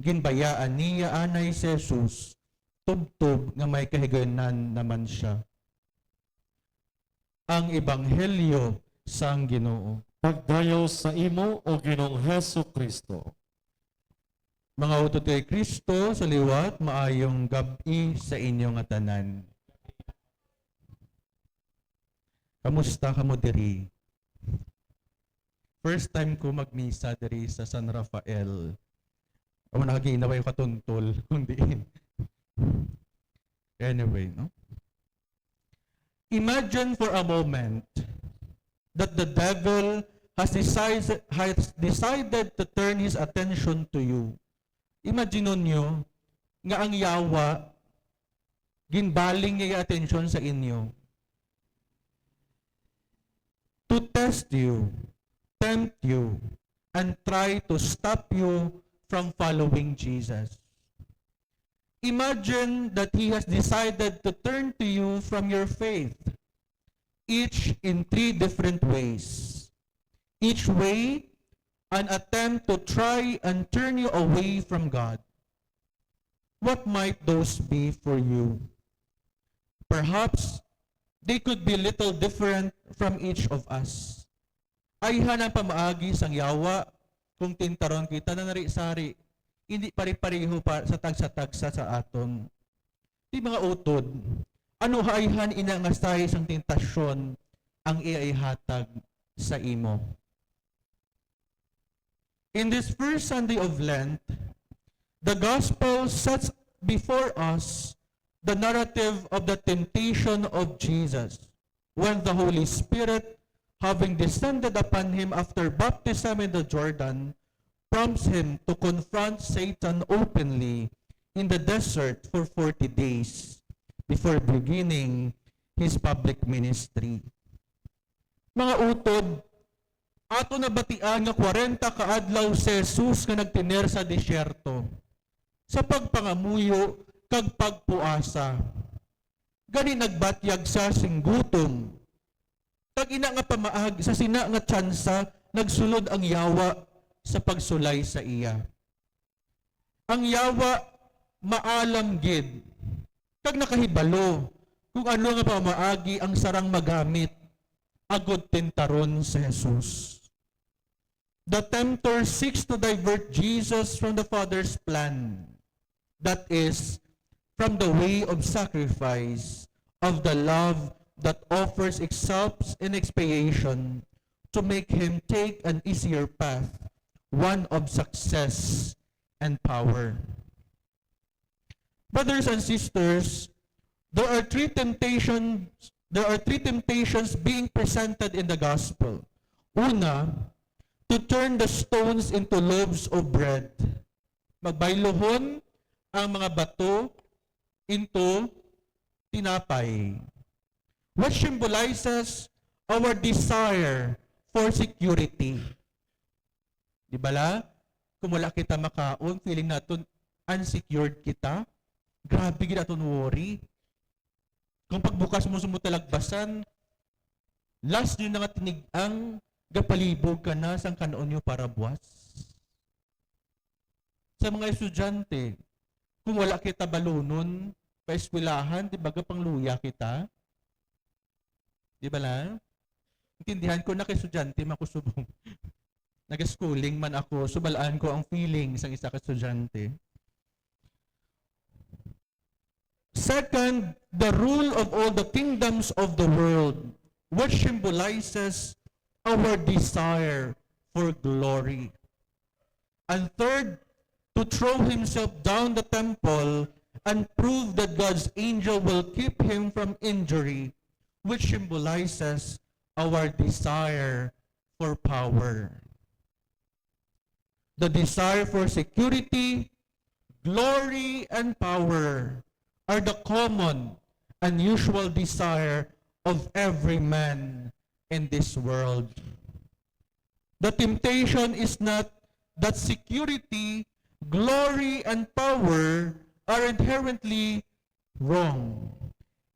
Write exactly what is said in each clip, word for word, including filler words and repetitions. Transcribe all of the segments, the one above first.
Ginbayaan niya anay si Jesus, tubtob nga may kahigayunan naman sia. Ang Ebanghelyo sang Ginoo. Pagdayaw sa imo, O Ginoong Hesu-Kristo. Mga utod kay Kristo sa liwat, maayong gab-i sa inyo nga tanan. Kamusta kamo diri? First time ko magmisa diri sa San Rafael. Amo na, ginaway ko katuntol, kung diin. Anyway, no? Imagine for a moment that the devil has decided, has decided to turn his attention to you. Imagine ninyo nga ang yawa, ginbaling niya atensyon sa inyo. To test you, tempt you, and try to stop you from following Jesus. Imagine that he has decided to turn to you from your faith, each in three different ways. Each way, an attempt to try and turn you away from God. What might those be for you? Perhaps they could be little different from each of us. Ayhan ang pamaagi sang yawa kung tintaron kita na nari-sari, hindi pare-pareho pa sa tagsa-tagsa sa aton. Ti mga utod, ano ayhan ina nga sahi sang tentasyon ang iya ihatag sa imo? In this first Sunday of Lent, the Gospel sets before us the narrative of the temptation of Jesus, when the Holy Spirit, having descended upon him after baptism in the Jordan, prompts him to confront Satan openly in the desert for forty days before beginning his public ministry. Mga utod, ato nabatian nga kwarenta ka adlaw si Jesus nga nagtener sa disyerto sa pagpangamuyo kag pagpuasa. Gani nagbatyag sia sing gutom. Kag ina nga pamaag sa sina nga tsansa nagsulod ang yawa sa pagsulay sa iya. Ang yawa maalam gid kag nakahibalo kung ano nga pamaagi ang sarang magamit agod tentaron si Jesus. The tempter seeks to divert Jesus from the Father's plan, that is, from the way of sacrifice, of the love that offers itself in expiation, to make him take an easier path, one of success and power. Brothers and sisters, there are three temptations, there are three temptations being presented in the gospel. Una, to turn the stones into loaves of bread. Magbaylohon ang mga bato into tinapay, which symbolizes our desire for security. Di bala? Kung wala kita makaon, feeling naton unsecured kita. Grabe gid aton worry. Kung pagbukas mo sa mo talagbasan, last nyo na nga tinig-ang gapalibog ka na sang kan-on nyo para buwas. Sa mga estudyante, kung wala kita balunon pa eskwelahan, di ba gapangluya kita? Di ba lang? Intindihan ko na kay estudyante man ko subong. Nag-schooling man ako, so balaan ko ang feeling sang isa ka estudyante. Second, the rule of all the kingdoms of the world, which symbolizes our desire for glory. And third, to throw himself down the temple and prove that God's angel will keep him from injury, which symbolizes our desire for power. The desire for security, glory, and power are the common and usual desire of every man in this world. The temptation is not that security, glory, and power are inherently wrong.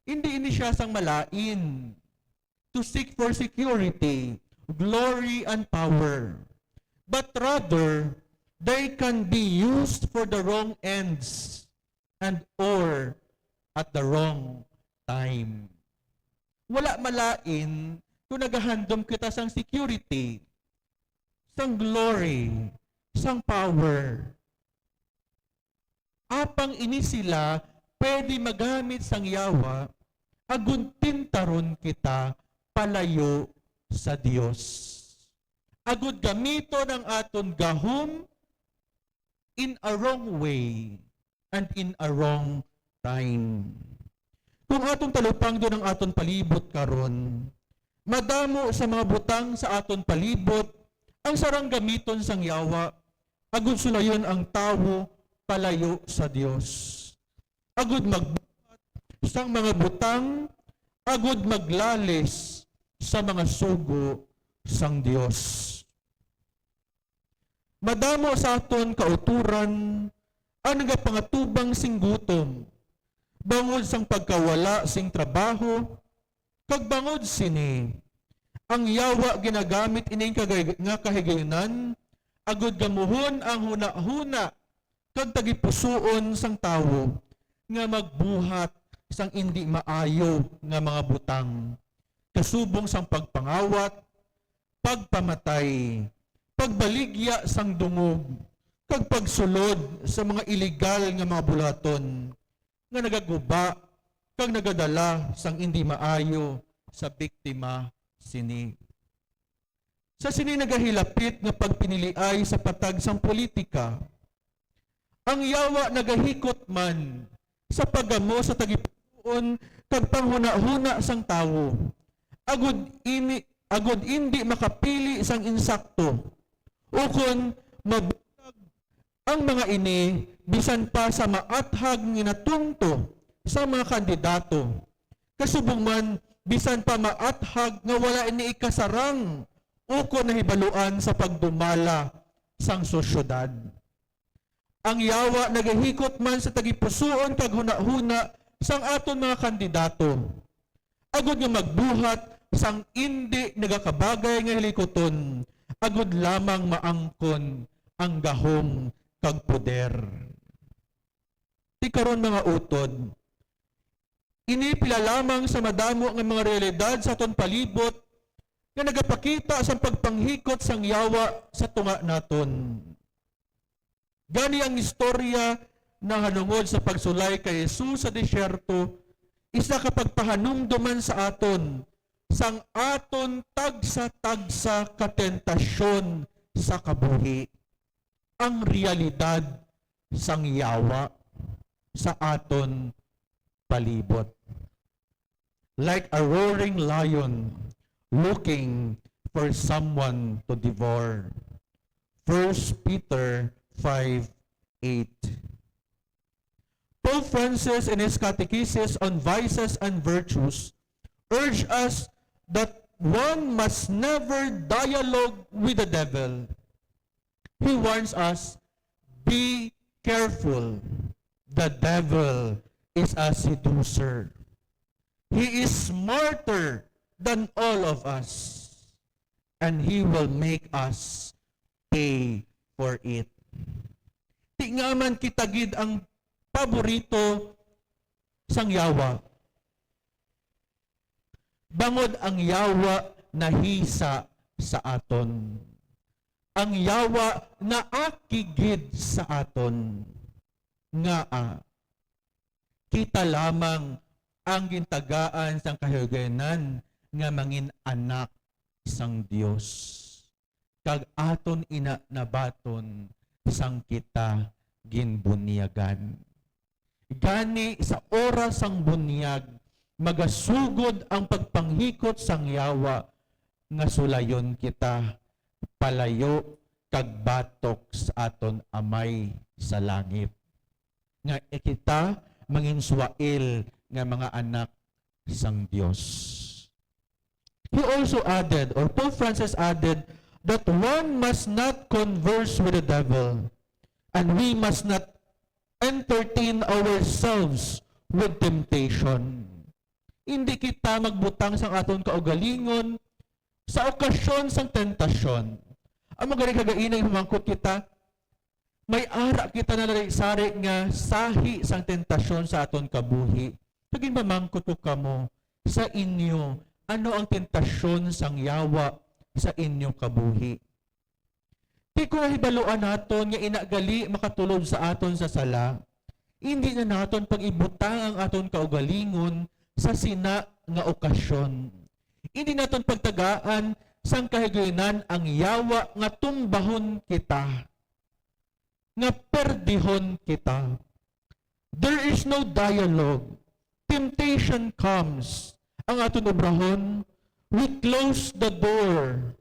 Hindi ini siya sang malain to seek for security, glory, and power, but rather they can be used for the wrong ends and or at the wrong time. Wala malain kung nagahandom kita sang security, sang glory, sang power. Apang ini sila pwede magamit sang yawa agud tintaron kita palayo sa Dios, agud gamiton ang aton gahom in a wrong way and in a wrong time. Kung aton talupangdon ang aton palibot karon, madamo sa mga butang sa aton palibot ang sarang gamiton sang yawa, agud sulayon ang tawo palayo sa Dios, agud magbuhat sang mga butang, agud maglalis sa mga sugo sang Dios. Madamo sa aton kautoran ang nagapangatubang sing gutom, bangod sang pagkawala sing trabaho, kag bangod sini, ang yawa ginagamit ining kagay-, nga kahigayunan agud gamuhon ang hunahuna kag tagipusoon sang tawo nga magbuhat sang indi maayo nga mga butang, kasubong sang pagpangawat, pagpamatay, pagbaligya sang dungog, kag pagsulod sa mga iligal nga mga buhaton nga nagaguba kag nagadala sang indi maayo sa biktima sini. Sa sini nagahilapit nga pagpiniliay sa patag sang politika, ang yawa nagahikot man sa paggamo sa tagipusoon kag panghunahuna sang tawo, agud ini, agud indi makapili sang insakto, ukon mabulag ang mga ini bisan pa sa maathag nga natungto sa mga kandidato, kasubong man bisan pa maathag nga wala ini ikasarang ukon nahibaluan sa pagdumala sang sosyedad. Ang yawa nagahikot man sa tagipusoon kag hunahuna sang aton mga kandidato, agud nga magbuhat sang indi nagakabagay nga hilikuton, agud lamang maangkon ang gahom kag poder. Ti karon, mga utod, ini pila lamang sa madamo nga mga realidad sa aton palibot nga nagapakita sang pagpanghikot sang yawa sa tunga naton. Gani ang istorya nahanungod sa pagsulay kay Jesus sa desierto, isa ka pagpahanumdom man sa aton sang aton tagsa-tagsa ka tentasyon sa kabuhi, ang realidad sang yawa sa aton palibot. Like a roaring lion looking for someone to devour. First Peter five eight. Pope Francis, in his Catechesis on Vices and Virtues, urge us that one must never dialogue with the devil. He warns us, "Be careful. The devil is a seducer. He is smarter than all of us, and he will make us pay for it." Ti nga man kita gid ang paborito sang yawa. Bangod ang yawa nahisa sa aton. Ang yawa naakig gid sa aton. Ngaa? Kita lamang ang gintagaan sang kahigayonan nga mangin anak sang Dios, kag aton ina nabaton sang kita ginbunyagan. Gani, sa oras sang bunyag, magasugod ang pagpanghikot sang yawa nga sulayon kita palayo kag batok sa aton Amay sa langit, nga kita manginsuwail nga mga anak sang Dios. He also added, or Pope Francis added, that one must not converse with the devil, and we must not entertain ourselves with temptation. Hindi kita magbutang sang aton kaugalingon sa okasyon sang tentasyon. Amo gani, kagaina, humangkot kita, may ara kita na sari nga sahi sang tentasyon sa aton kabuhi. Kag ginpamangkot ko kamo, sa inyo, ano ang tentasyon sang yawa sa inyo kabuhi? Ti kung nahibaluan naton nga ina gali makatulod sa aton sa sala, indi na naton pag-ibutang ang aton kaugalingon sa sina nga okasyon. Indi naton pagtagaan sang kahigayunan ang yawa nga tumbahon kita, nga perdihon kita. There is no dialogue. Temptation comes. Ang aton obrahon, we close the door.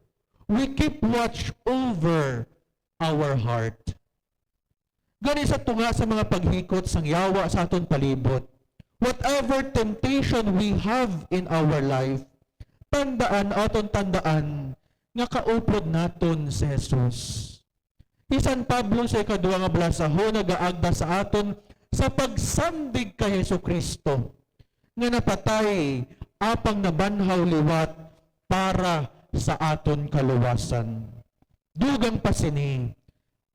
We keep watch over our heart. Gani sa tunga sa mga paghikot sang yawa sa aton palibot, whatever temptation we have in our life, tandaan, aton tandaan nga kaupod naton si Jesus. Si San Pablo sa ikaduha nga balasahon nagaagda sa aton sa pagsandig kay Jesu-Cristo nga napatay apang nabanhaw liwat para sa aton kaluwasan. Dugang pa sini,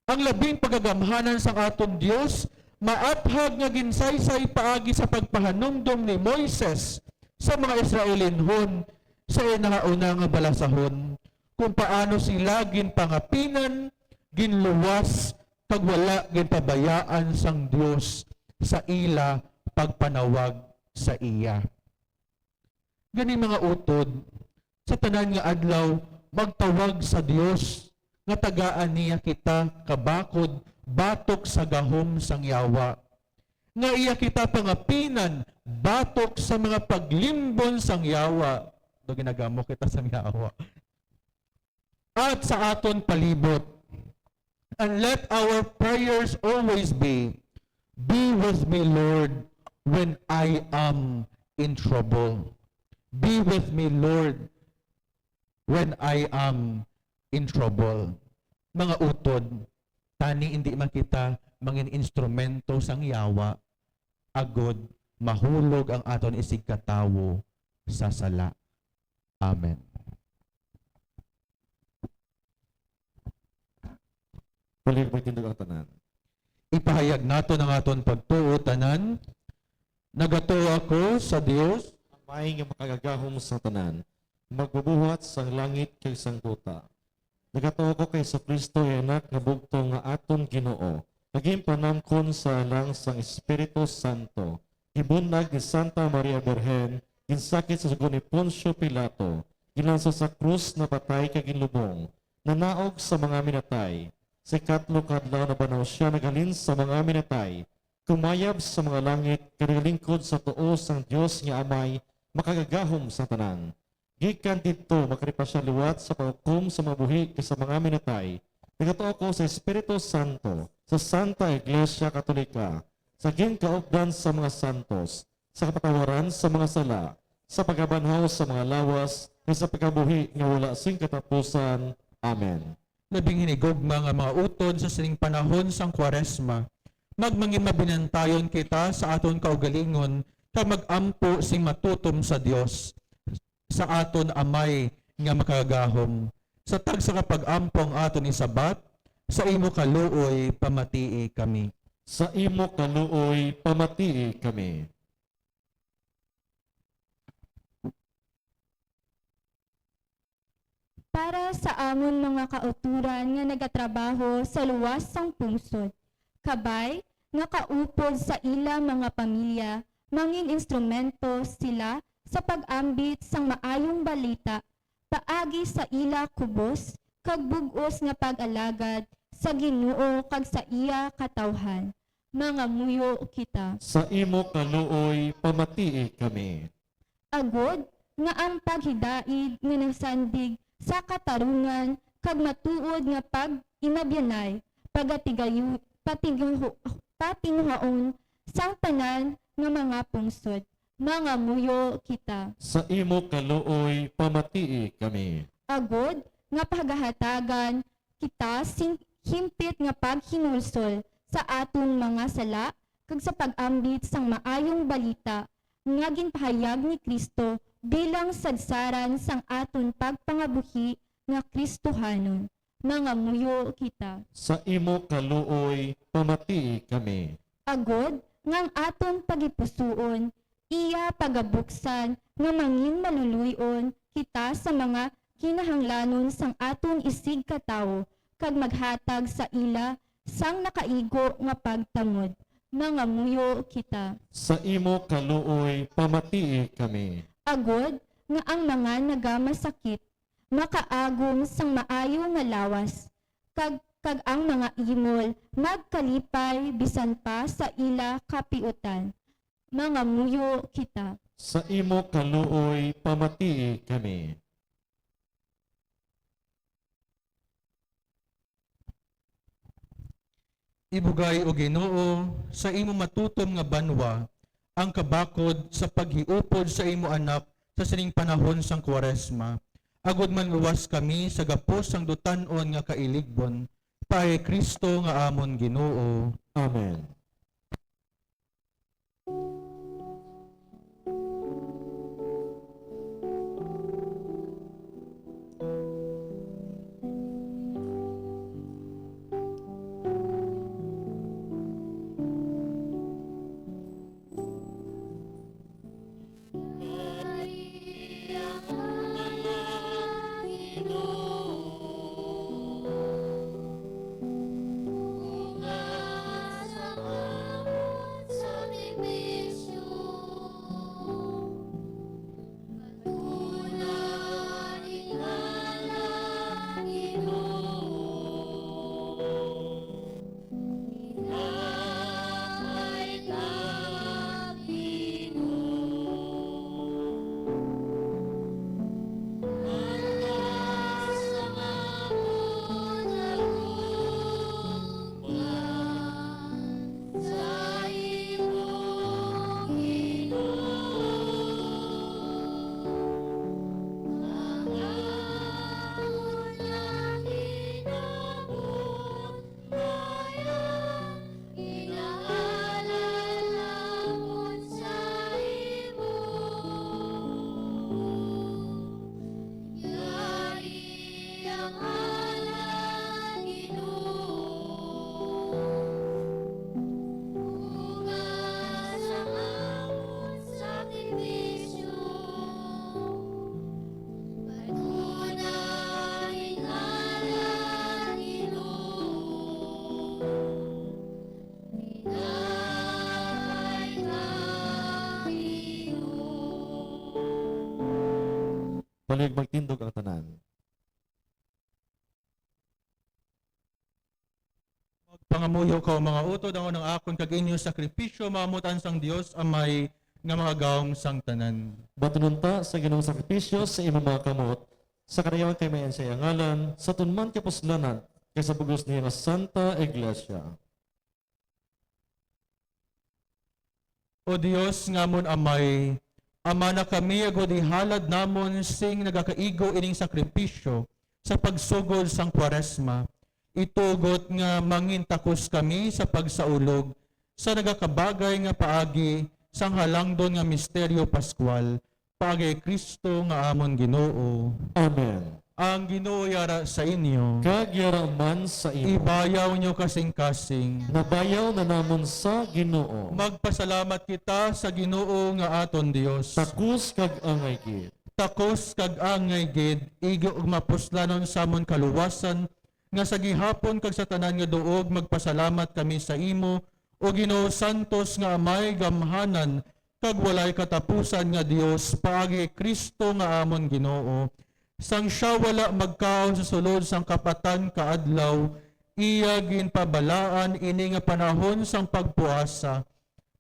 ang labing pagagamhanan sang aton Dios maathag nga ginsaysay paagi sa pagpahanumdom ni Moises sa mga Israelinhon sa inahauna nga balasahon, kung paano sila ginpangapinan, ginluwas, kag wala ginpabayaan sang Dios sa ila pagpanawag sa iya. Gani, mga utod, sa tanan nga adlaw, magtawag sa Dios nga tagaan niya kita kabakod batok sa gahom sang yawa, nga iya kita pangapinan batok sa mga paglimbon sang yawa. Do ginagamo kita sang yawa. At sa aton palibot. And let our prayers always be, "Be with me, Lord, when I am in trouble. Be with me, Lord, when I am in trouble." Mga utod, tani indi man kita mangin instrumento sang yawa, agod mahulog ang aton isigkatawo sa sala. Amen. Puli magtindog ang tanan. Ipahayag naton ang aton pagtuo tanan. Nagatuo ako sa Dios. Amay nga makagagahom sa tanan, magbubuhat sang langit kag sang duta. Nagatuo ko kay Jesu-Cristo, iya Anak nga bugtong, nga aton Ginoo, nga ginpanamkon sa alang sang Espiritu Santo, ginbunyag ni Santa Maria Birhen, ginsakit sa sugo ni Poncio Pilato, ginlansa sa krus, napatay kag ginlubong, nanaog sa mga minatay. Sa ikatlo ka adlaw nabanhaw sia, naghalin sa mga minatay, kumayab sa mga langit, kag nagalingkod sa tuo sang Dios nga Amay, makagagahom sa tanan. Gikan didto, makari pa sia liwat sa paghukom sa mga buhi kag sa mga minatay. Nagatuo ko sa Espiritu Santo, sa Santa Iglesia Katolika, sa ginkaupdan sa mga santos, sa kapatawaran sa mga sala, sa pagkabanhaw sa mga lawas, kag sa pagkabuhi nga wala sing katapusan. Amen. Labing hinigugma nga mga utod, sa sining panahon sang Kuaresma, magmangin mabinantayon kita sa aton kaugalingon kag mag-ampo sing matutom sa Dios, sa aton Amay nga makagagahom. Sa tagsa ka pag-ampo ang aton isabat, "Sa imo kaluoy pamatii kami." Sa imo kaluoy pamatii kami. Para sa amon mga kautoran nga nagatrabaho sa luwas sang pungsod, kabay nga kaupod sa ila mga pamilya, mangin instrumento sila sa pag-ambit sang maayong balita paagi sa ila kubos kag bug-os nga pag-alagad sa Ginoo kag sa iya katawhan. Mangamuyo kita. Sa imo kaluoy pamatii kami. Agod nga ang paghidaid nga nasandig sa katarungan kag matuod nga pag-inabyanay, pagatigayu-, patinghu-, patinghuaon sang tanan nga mga pungsod, mangamuyo kita. Sa imo kaluoy pamatii kami. Agod nga pagahatagan kita sing himpit nga paghinulsol sa aton mga sala kag sa pag-ambit sang maayong balita nga ginpahayag ni Cristo bilang sadsaran sang aton pagpangabuhi nga Kristohanon. Mangamuyo kita. Sa imo kaluoy, pamatii kami. Agod nga ang aton pagipusuon, iya pagabuksan nga mangin maluluy-on kita sa mga kinahanglanon sang aton isigkatawo, kag maghatag sa ila sang nakaigo nga pagtangod. Mangamuyo kita. Sa imo kaluoy, pamatii kami. Agod nga ang mga nagamasakit makaagom sang maayo nga lawas, kag, kag ang mga imol magkalipay bisan pa sa ila kapiutan. Mangamuyo kita. Sa imo kaluoy, pamatii kami. Ibugay, O Ginoo, sa imo matutom nga banwa ang kabakod sa paghiupod sa imo Anak sa sining panahon sang Kuwaresma, agod manluwas kami sa gapos sang dutan-on nga kailigbon, pa kay Cristo nga amon Ginoo. Amen. Palihog magtindog ang tanan. Magpangamuyo ko, mga utod, ang unang akon kag inyo sakripisyo, maamutan sang Dios Amay nga makagahom sang tanan. Batununta sa Ginoong sakripisyo sa imong mga kamot, sa karayawan kay mayan sa iyang ngalan, sa aton man kapuslanan, kay sa bug-os niya nga Santa Iglesia. O Dios nga amon Amay, amana kami agud ihalad namon sing nagakaigo ining sakripisyo sa pagsugod sang Kuwaresma. Itugot nga mangintakos kami sa pagsaulog sa nagakabagay nga paagi sang halangdon nga misteryo Pascual, paagi kay Cristo nga amon Ginoo. Amen. Ang Ginoo yara sa inyo. Kag yara man sa imo. Ibayaw niyo kasing-kasing. Nabayaw na namon sa Ginoo. Magpasalamat kita sa Ginoo nga aton Dios. Takos kag angay gid. Takos kag angay gid, igo ug mapuslanon sa amon kaluwasan, nga sa gihapon kag sa tanan nga duog magpasalamat kami sa imo, O Ginoo, santos nga Amay, gamhanan, kag walay katapusan nga Dios, paagi kay Cristo nga amon Ginoo. Sang sia wala magkaon sa sulod sang kapatan ka adlaw, iya ginpabalaan ini nga panahon sang pagpuasa.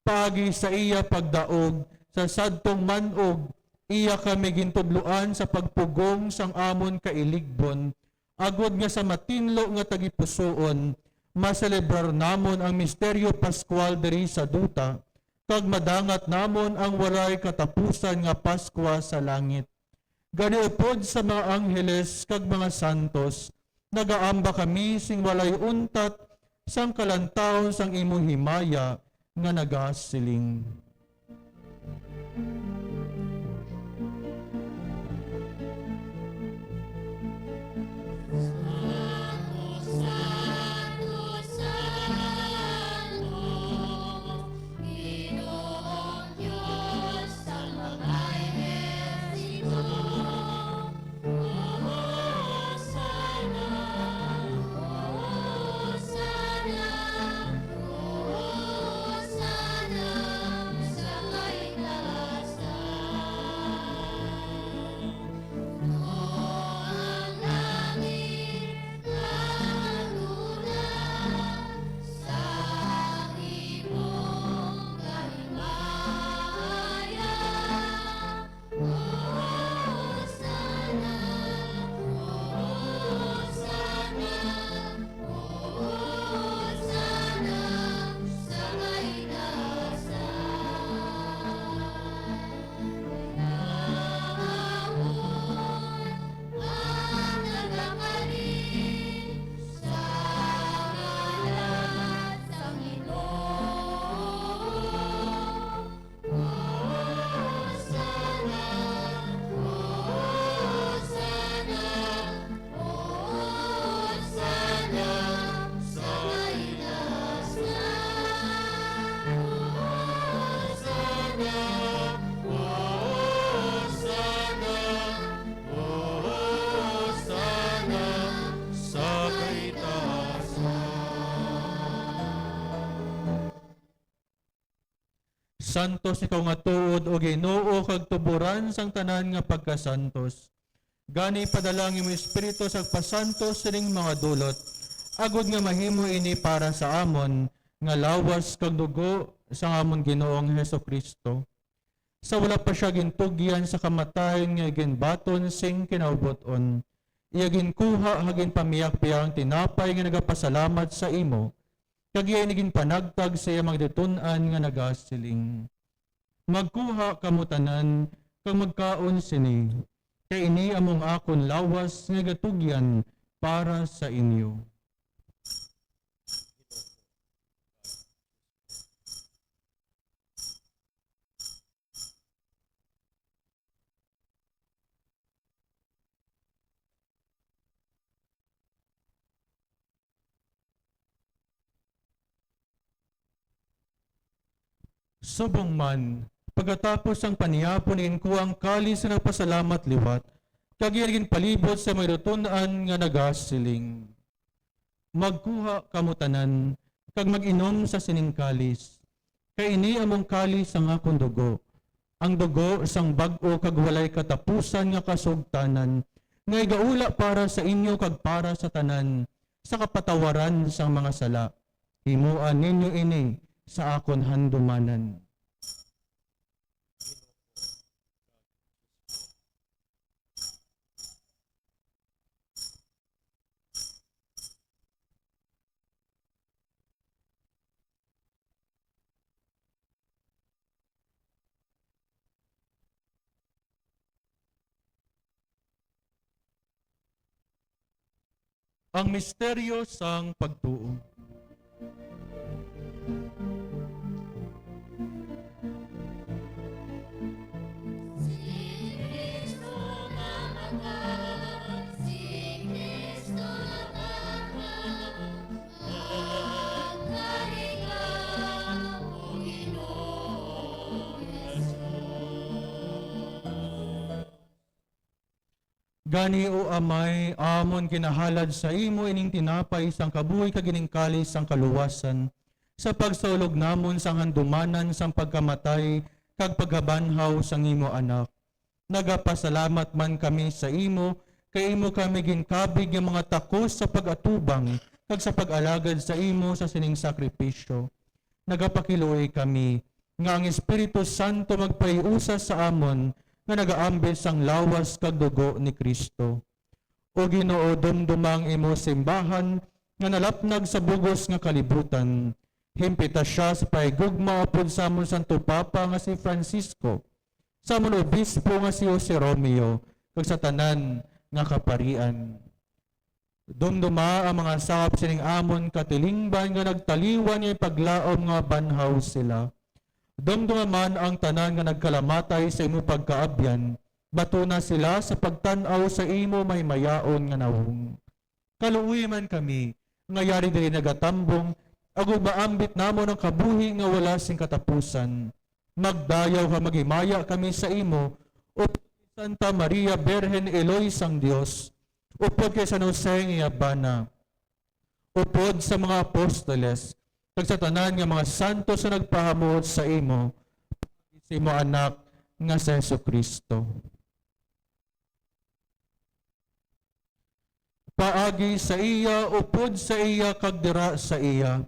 Paagi sa iya pagdaog sa sadtong man-og, iya kami gintudloan sa pagpugong sang amon kailigbon, agod nga sa matinlo nga tagipusoon, maselebrar namon ang misteryo Pascual diri sa duta, kag madangat namon ang walay katapusan nga Pascua sa langit. Gani, upod sa mga angheles kag mga santos, nagaamba kami sing walay untat sang kalantawon sang imo himaya nga nagasiling. Santos ikaw nga tuod, O Ginoo, kag tuboran sang tanan nga pagkasantos. Gani, padala ang imong Espiritu sa pagpasantos sining mga dulot, agod nga mahimo ini para sa amon nga lawas kag dugo sang amon Ginoong Jesu-Cristo. Sa wala pa sia gintugyan sa kamatayon nga ginbaton sing kinaubot-on, iya ginkuha kag ginpamiyakpiyak ang tinapay nga nagapasalamat sa imo, kag iya ini ginpanagtag sa iya mga tun-an nga nagasiling, "Magkuha kamo tanan kag magkaon sini, kay ini amo ang akon lawas nga gatugyan para sa inyo." Subong man, pagkatapos sang panihapon, ginkuha ang kalis nga nagpasalamat liwat, kag iya ginpalibot sa mga tun-an nga nagasiling, "Magkuha kamo tanan, kag mag-inom sa sining kalis, kay ini amo ang kalis sang akon dugo, ang dugo sang bag-o kag walay katapusan nga kasugtanan, nga igaula para sa inyo kag para sa tanan, sa kapatawaran sang mga sala. Himoa ninyo ini sa akon handumanan." Ang misteryo sang pagtuo. Gani, O Amay, amon ginahalad sa imo ining tinapay sang kabuhi kag ining kalis sang kaluwasan, sa pagsaulog namon sang handumanan sang pagkamatay kag pagkabanhaw sang imo Anak. Nagapasalamat man kami sa imo, kay imo kami ginkabig nga mga takos sa pag-atubang kag sa pag-alagad sa imo sa sining sakripisyo. Nagapakiluoy kami nga ang Espiritu Santo magpahiusa sa amon nga nagaambit sang lawas kag dugo ni Cristo. O Ginoo, dumduma ang imo simbahan nga nalapnag sa bug-os nga kalibutan. Himpita sia sa pahigugma upod sa amon Santo Papa nga si Francisco, sa amon Obispo nga si Jose Romeo, kag sa tanan nga kaparian. Dumduma ang mga sahop sining amon katilingban nga nagtaliwan nga ipaglaom nga banhaw sila. Dumduma man ang tanan nga nagkalamatay sa imo pagkaabyan, batuna sila sa pagtan-aw sa imo mahimayaon nga nawong. Kaluoyi man kami nga yari diri nagatambong, agud maambit namon ang kabuhi nga wala sing katapusan. Magdayaw kag maghimaya kami sa imo, upod kay Santa Maria, Birhen Iloy sang Dios, upod kay San Jose nga iya bana, upod sa mga apostoles, kag sa tanan nga mga santos nga nagpahamuot sa imo, sa imo Anak nga si Jesu-Cristo. Paagi sa iya, upod sa iya, kag dira sa iya,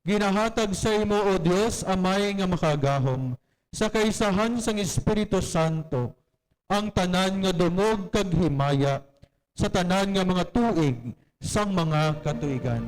ginahatag sa imo, O Dios, Amay nga makagagahom, sa kaisahan sang Espiritu Santo, ang tanan nga dungog kag himaya sa tanan nga mga tuig sang mga katuigan.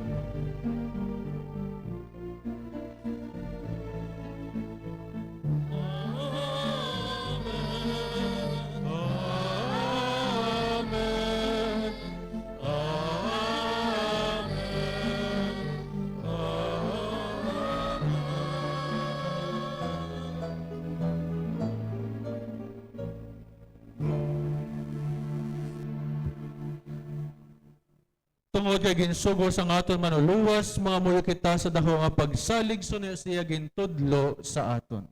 Tungod kay ginsugo sang aton Manluluwas, mangamuyo kita sa daku nga pagsalig suno sa iya gintudlo sa aton.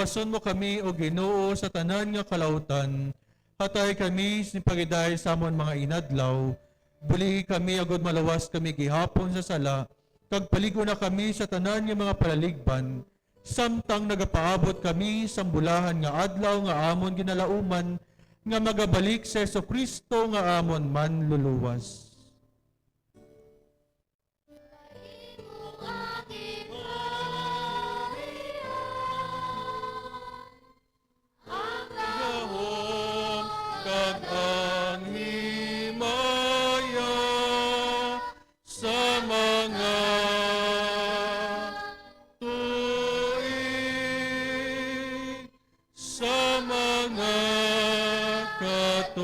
Luwason mo kami, O Ginoo, sa tanan nga kalautan. Hatay kami sing paghidait sa amon mga inadlaw. Bulihi kami agod maluwas kami gihapon sa sala, kag palig-on na kami sa tanan nga mga palaligban, samtang nagapaabot kami sang bulahan nga adlaw nga amon ginalauman, nga magabalik si Jesu-Cristo nga amon Manluluwas. Ang gahom kag ang himaya sa mga tuig, sa mga katuigan.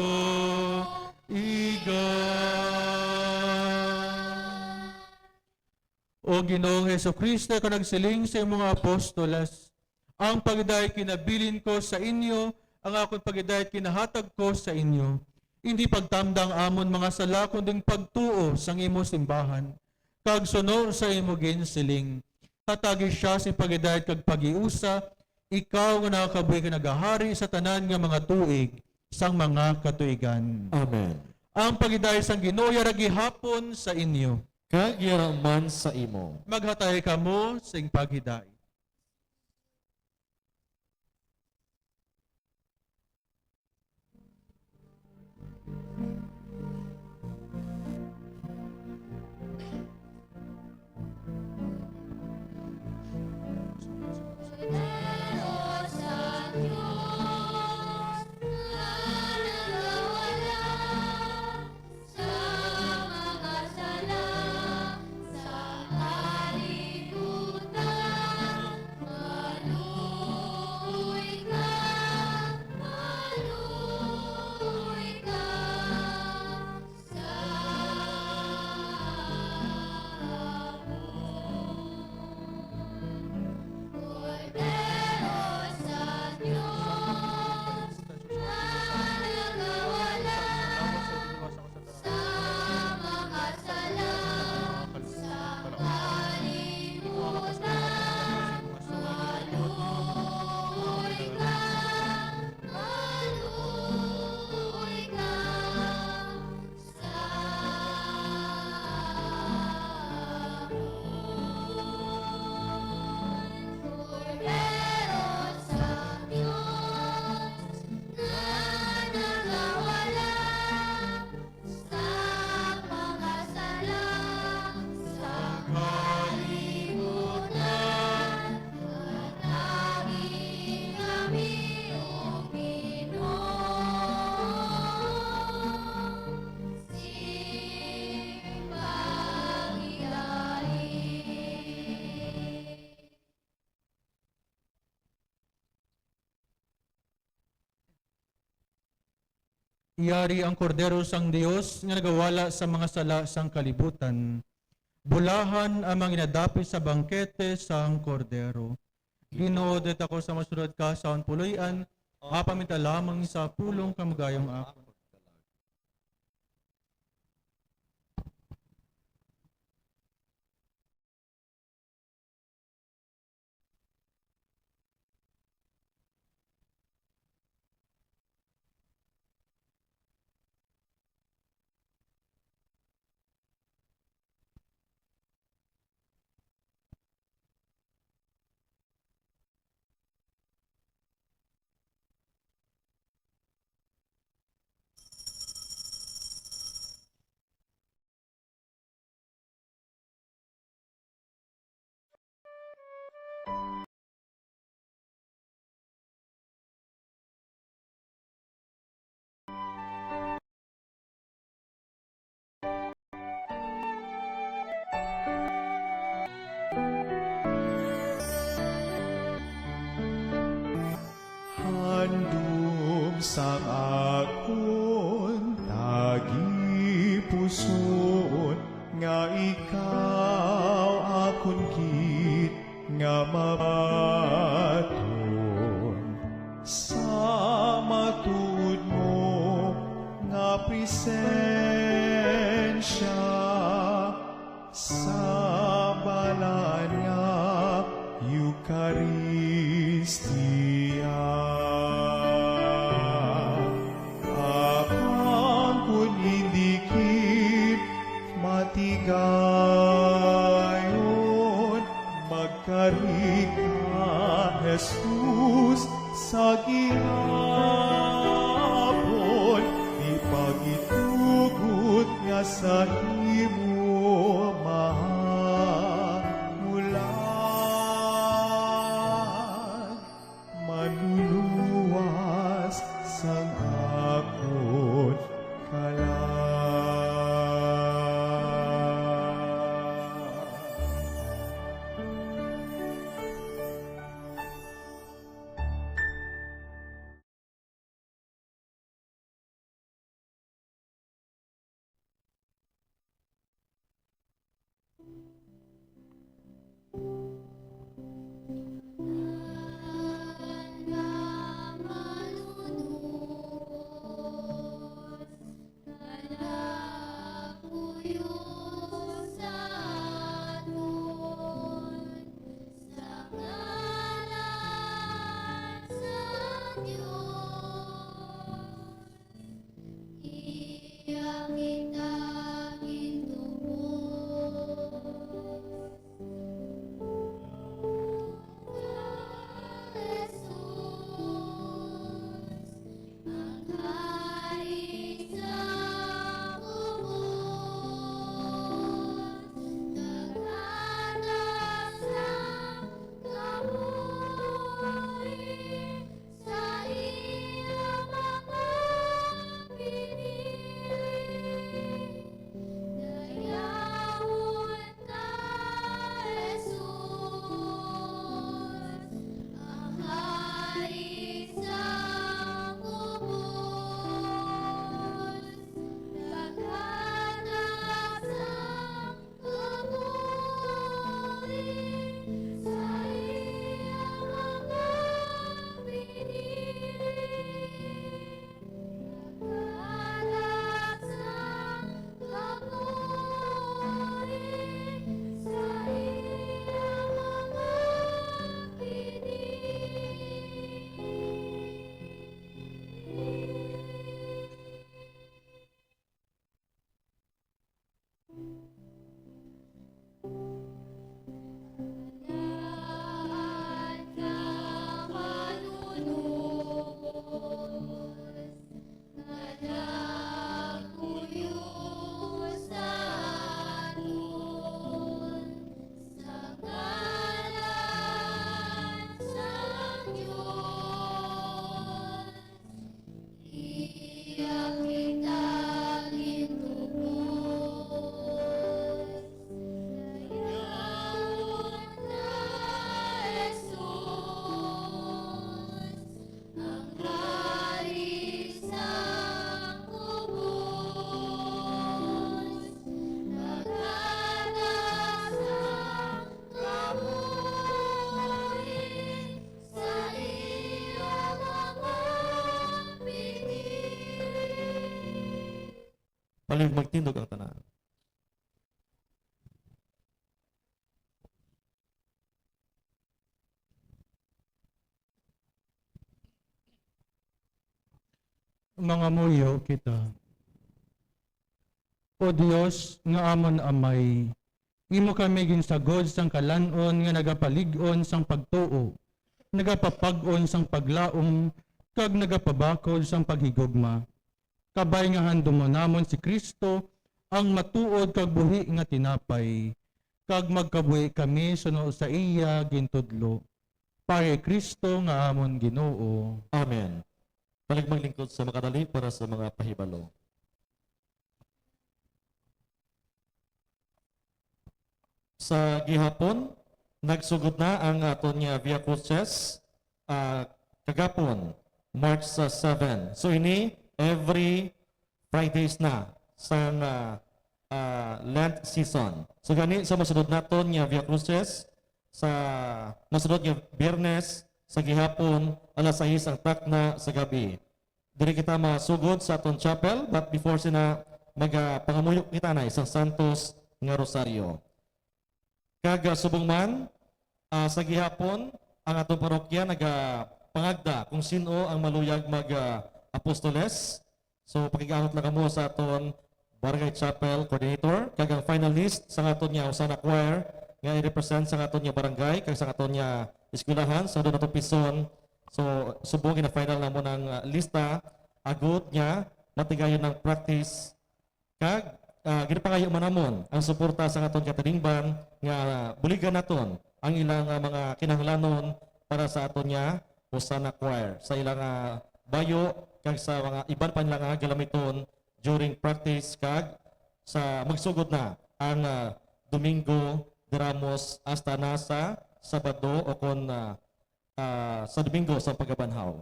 O Ginoong Jesu-Cristo, ikaw nagsiling sa imong mga apostoles, "Ang paghidait ginabilin ko sa inyo, ang akon paghidait ginahatag ko sa inyo." Indi pagtamda ang amon mga sala, kundi ang pagtuo sang imo simbahan, kag suno sa imo ginsiling. Hatagi sia sing paghidait kag paghiusa, ikaw nga nagakabuhi kag nagahari sa tanan nga mga tuig sang mga katuigan. Amen. Ang paghidait sang Ginoo yara gihapon sa inyo. Kag yara man sa imo. Maghatay kamo sing paghidait. Sa mga sala sa kalibutan, maluoy ka, maluoy ka sa amon. Kordero sa Dios, nga nagawala sa mga sala sa kalibutan, maluoy ka, maluoy ka sa amon. Kordero sa Dios, nga nagawala sa mga sala sa kalibutan, hatagi kami, O Ginoo, sing paghidait. Yari ang Kordero sang Dios nga nagawala sa mga sala sang kalibutan. Bulahan ang mga ginadapit sa bangkete sang Kordero. Ginoo, didto ako sa masunod ka sa akon puloy-an, apamita lamang sa pulong ka magayong akon. Handom sang akon tagipusoon, nga ikaw akon gid nga mabaton sa matuod mo nga presensya sa balaan nga Eucharistia. Sa gihapon, di pa gitugot nga sa imo mahamulan, manluluwas sang akon kalag. Iya kita gintubos. Ka Jesus, ang Hari sa kubos, kag hatag sang kabuhi. Sa iya mga pinili, dayawon ka, Jesus, ang Hari sa kubos, kag hatag sang Iya kita gintubos. Dayawon ka, Jesus, ang Hari sa kubos, naghatag sang kabuhi. Sa iya mga pinili. Palihog magtindog ang tanan. Mangamuyo kita. O Dios nga amon Amay, imo kami ginsagod sang kalan-on nga nagapalig-on sang pagtuo, nagapapag-on sang paglaom, kag nagapabakod sang paghigugma. Kabay nga handumon namon si Cristo, ang matuod kag buhi nga tinapay, kag magkabuhi kami suno sa iya gintudlo. Para kay Cristo nga amon Ginoo. Amen. Balik maglingkod sa makadali para sa mga pahibalo. Sa gihapon, nagsugod na ang aton nga Via Crucis, ah, kagapon, March sa seven. So, ini every Fridays na sang, ah, ah, Lent season. So, gani, sa masunod naton nga Via Crucis, sa masunod nga Biyernes, sa gihapon, alas sais ang takna sa gabi. Diri kita masugod sa aton chapel, but before sina, magapangamuyo kita na isang santos nga rosaryo. Kag, ah, subong man, ah, sa gihapon, ang aton parokya nagapangagda kung sin-o ang maluyag mag, ah, apostoles. So, pakig-angot lang kamo sa aton Barangay Chapel Coordinator, kag ang final list sa aton nga Hosanna Choir nga i-represent sa aton nga barangay kag sa aton nga eskwelahan, sa duna to pison So, subong gina-final na mo ng, ah, lista, agot niya, matigayon ng practice, kag, ah, ginapangayo man namon ang suporta sa aton katilingban nga buligan naton ang ilang, ah, mga kinahanglanon para sa aton nga Hosanna Choir, sa ilang, ah, bayo kag sa mga iban pa nila nga galamiton during practice kag sa magsugod na ang, ah, Domingo de Ramos hasta na sa Sabado o kon, ah, ah, sa Domingo sa pagkabanhaw.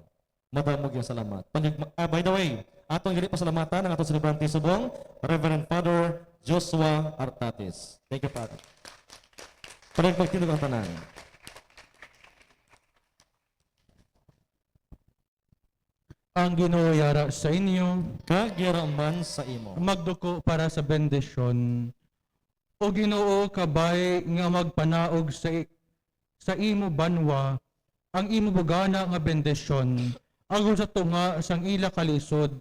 Madamo gyud salamat. Panig-, ah, by the way, aton gali pasalamatan ang aton celebrante subong, Reverend Father Joshua Artates. Thank you, Father. Panig magtindog ang tanan. Ang Ginoo yara sa inyo. Kag yara man sa imo. Magduko para sa bendisyon. O Ginoo, kabay nga magpanaog sa i-, sa imo banwa ang imo bugana nga bendisyon, agod sa tunga sang ila kalisod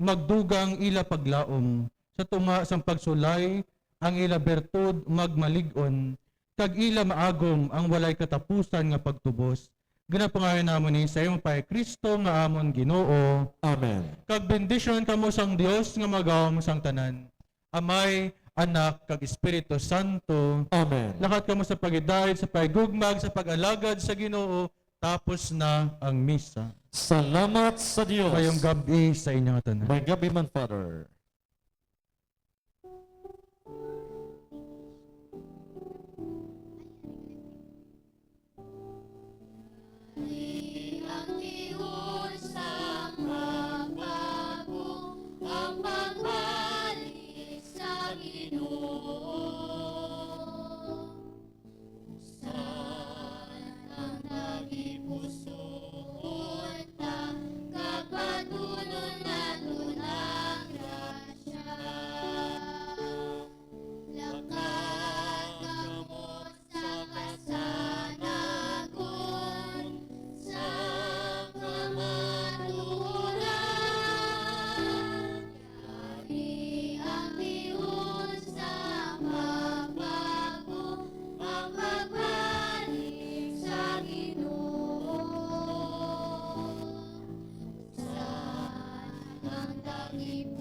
magdugang ila paglaom, sa tunga sang pagsulay ang ila bertud magmalig-on, kag ila maagom ang walay katapusan nga pagtubos. Ginapangayo namon ini sa imo pa, Cristo nga amon Ginoo. Amen. Kag bendisyon kamo sang Dios nga magawom sang tanan, Amay, Anak, kag Espiritu Santo. Amen. Lakat kamo sa paghidait, sa paghigugma, sa pag-alagad sa Ginoo, tapos na ang misa. Salamat sa Dios. Mayong gab-i sa inyo nga tanan. May gab-i man, Father. Ang tihon sang mabago, ang pagbalik sa Ginoo. Sa ang tagipusoon ta, kag patunon naton ang grasya. Lakat kamo sa kasanagon, sa kamatuoran. Yari ang tihon sa mabago, ang pagbalik sa Ginoo. Sa ang tagipusoon